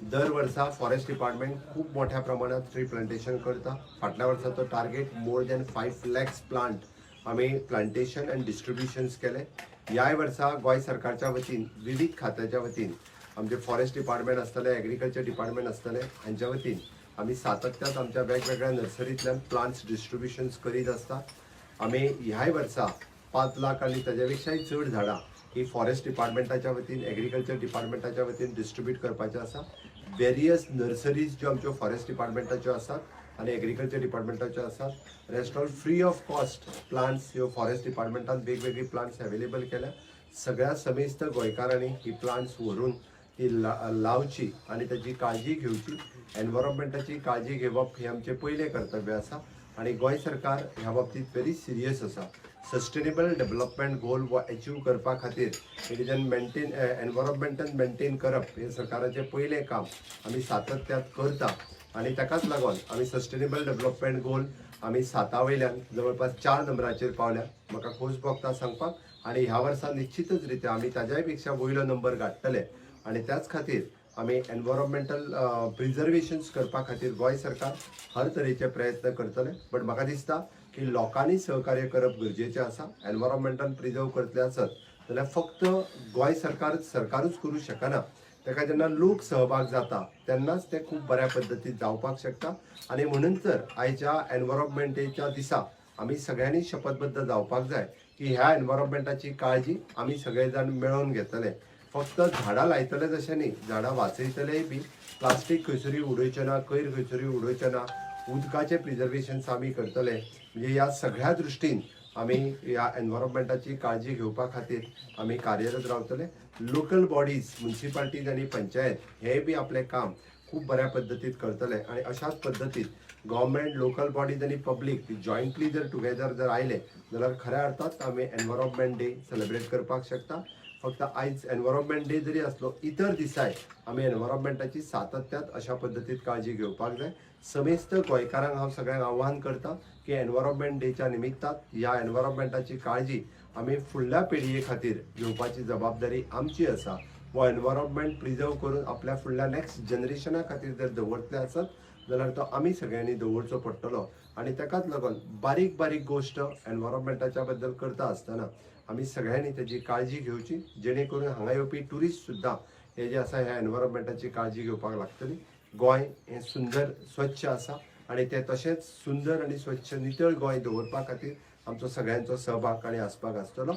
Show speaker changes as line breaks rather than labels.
दर वर्सा forest department खूब मोठ्या प्रमाणात ट्री प्लांटेशन करता. फाटल्या वर्साचो target more than 5 lakhs plant आमी प्लांटेशन अँड डिस्ट्रिब्युशन्स केले. ह्याय वर्सा गोंय सरकारच्या वतीन, विविध खात्याच्या वतीन, आमचे फॉरेस्ट डिपार्टमेंट आसतले, एग्रीकल्चर डिपार्टमेंट आसतले, हांच्या वतीन आमी सातत्यात आमच्या वेगवेगळ्या नर्सरींतल्यान प्लांट्स डिस्ट्रिब्युशन्स करीत आसता. आमी ह्याय वर्सा 5 लाख आनी ताज्या पेक्षाय चड झाडां ही फॉरेस्ट डिपार्टमेंटाच्या वतीन, एग्रीकल्चर डिपार्टमेंटाच्या वतीन डिस्ट्रिब्यूट करपाचें आसा. वेरियस नर्सरीज ज्यो आमच्यो फॉरेस्ट डिपार्टमेंटाच्यो आसात आनी एग्रीकल्चर डिपार्टमेंटाच्यो आसात, rest all free of cost plants ह्यो फॉरेस्ट डिपार्टमेंटान वेगवेगळी प्लांट्स अवेलेबल केल्या. सगळ्या समेस्त गोंयकारांनी ही प्लांट्स व्हरून ती लावची आनी ताजी काळजी घेवची. एनवायरमेंटाची काळजी घेवप हें आमचें पयलें कर्तव्य आसा आनी गोंय सरकार ह्या बाबतींत व्हेरी सिरियस आसा. सस्टेनेबल डेव्हलपमेंट गोल हो अचीव करपा खातीर it is an maintain एनवायरमेंटान maintain करप हें सरकाराचें पयलें काम आमी सातत्यात करता आनी ताकाच लागून आमी सस्टेनेबल डेव्हलपमेंट गोल आमी साता वयल्यान जवळपास चार नंबराचेर पावल्या. म्हाका खोस भोगता सांगपाक आनी ह्या वर्सा निश्चितच रित्या आमी ताज्याय पेक्षा वयलो नंबर गांठतले आनी त्याच खातीर आमी एनवायरमेंटल प्रिजर्वेशन्स करपा खातीर गोंय सरकार हर तरेचे प्रयत्न करतले. बट म्हाका दिसता की लोकांनी सहकार्य करप गरजेचें आसा. एनवायरमेंटान प्रिजर्व करतले आसत जाल्यार फक्त गोंय सरकार सरकारूच करूं शकना. ताका जेन्ना लोक सहभाग जाता तेन्नाच ते खूब बऱ्या पद्दतीन जावपाक शकता. आनी म्हणून तर आयच्या एनवायरमेंट डेच्या दिसा आमी सगळ्यांनी शपथबद्ध जावपाक जाय की ह्या एनवायरमेंटाची काळजी आमी सगळे जाण मेळोवन घेतले. फक्त झाडां लायतले तशें न्ही, झाडां वाचयतलेय बी. प्लास्टीक खंयसरूय उडोवचें ना, कोयर खंयसरूय उडोवचें ना, उदकाचें प्रिजर्वेशन आमी करतले. म्हणजे ह्या सगळ्या दृश्टीन आमी ह्या एनवायरमेंटाची काळजी घेवपा खातीर आमी कार्यरत रावतले. लोकल बॉडीज, मुन्सिपाल्टीज आनी पंचायत हे बी आपलें काम खूब बऱ्या पद्दतीन करतले आनी अशाच पद्दतीन गव्हर्मेंट, लोकल बॉडीज आनी पब्लीक जॉयंटली जर टुगेदर जर आयले जाल्यार खऱ्या अर्थात आमी एनवायरमेंट डे सेलिब्रेट करपाक शकता. फक्त आयज एनवायरमेंट डे जरी आसलो, इतर दिसाय आमी एनवायरमेंटाची सातत्यात अशा पद्दतीन काळजी घेवपाक जाय. समेस्त गोंयकारांक हांव सगळ्यांक आव्हान करता की एनवायरमेंट डेच्या निमित्तान ह्या एनवायरमेंटाची काळजी आमी फुडल्या पिळगे खातीर घेवपाची जबाबदारी आमची आसा. हो एनवायरमेंट प्रिजर्व करून आपल्या फुडल्या नेक्स्ट जनरेशना खातीर जर दवरतले आसत जाल्यार तो आमी सगळ्यांनी दवरचो पडटलो. आनी ताकाच लागून बारीक बारीक गोश्ट एनवायरमेंटाच्या बद्दल करता आसतना आमी सगळ्यांनी ताजी काळजी घेवची, जेणे करून हांगा येवपी ट्युरिस्ट सुद्दां हे जे आसा ह्या एनवायरमेंटाची काळजी घेवपाक लागतली. गोंय हें सुंदर स्वच्छ आसा आनी तें तशेंच सुंदर आनी स्वच्छ, नितळ गोंय दवरपा खातीर आमचो सगळ्यांचो सहभाग आनी आसपाक आसतलो.